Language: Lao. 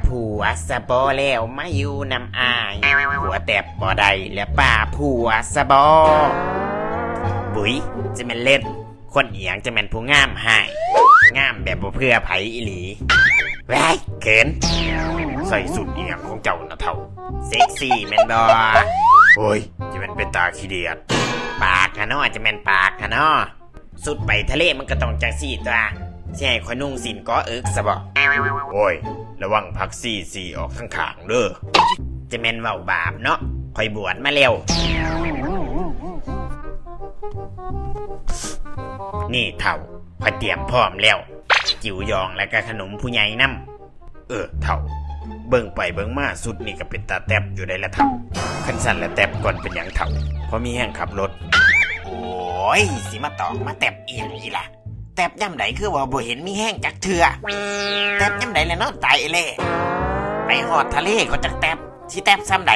ຜົວສະບໍແລ້ວມາຢູ່ນຳອ້າຍ ຜົວແຕັບບໍ່ໄດ້ແລ້ວປ້າຜົວສະບໍ. ບຸຍ ຈະແມ່ນເຫຼັ້ນ ຄົນອີ່ຫຍັງຈະແມ່ນຜູ້ງາມຮ້າຍ ງາມແບບບໍ່ເຜື່ອໃຜອີ່ຫຼີ. ວ້າຍ ເຂີນ. ໃສ່ຊຸດອີ່ຫຍັງຂອງເຈົ້ານະເຖົ້າ? ເຊັກຊີແມ່ນບໍ່? ໂອ້ຍ ຈະແມ່ນເປັນຕາຂີ້ດຽດ. ປາກຫັ້ນເນາະ ຈະແມ່ນປາກຫັ້ນເນາະ. ຊຸດໄປທະເລມັນກໍຕ້ອງຈັ່ງຊີ້ຕົວະ ຊິໃຫ້ຂ້ອຍນຸ່ງສິ້ນເກາະເອິກຊະບໍ? ໂອ້ຍ ລະວັງຜັກຊີຊີອອກທາງຂ້າງເດີ. ຈະແມ່ນເວົ້າບາບເນາະ ຂ້ອຍບວດມາແລ້ວ. ນີ້ເຖົ້າ ຂ້ອຍຕຽມພ້ອມແລ້ວ ຈິ້ວຢອງ ແລະກະຂະໜົມຜູ້ໃຫຍ່ນຳ. ເອີ ເຖົ້າ ເບິ່ງໄປເບິ່ງມາຊຸດນີ້ກໍເປັນຕາແຕັບຢູ່ໃດລະເຖົ້າ. ຄັນຊັ້ນລະແຕັບກ່ອນເປັນຫຍັງເຖົ້າ ພໍມີແຮງຂັບລົດ. ໂອ້ຍ ຊິມາຕອກມາແຕັບອີ່ຫຍັງອີ່ລະ? ແຕັບຍາມໃດຄືວ່າບໍ່ເຫັນມີແຮງຈັກເທື່ອ? ແຕັບຍາມໃດລະເນາະ ຕາຍເອເລ່. ໄປຮອດທະເລກໍຈັກແຕັບ ຊິແຕັບຊ່ຳໃດ?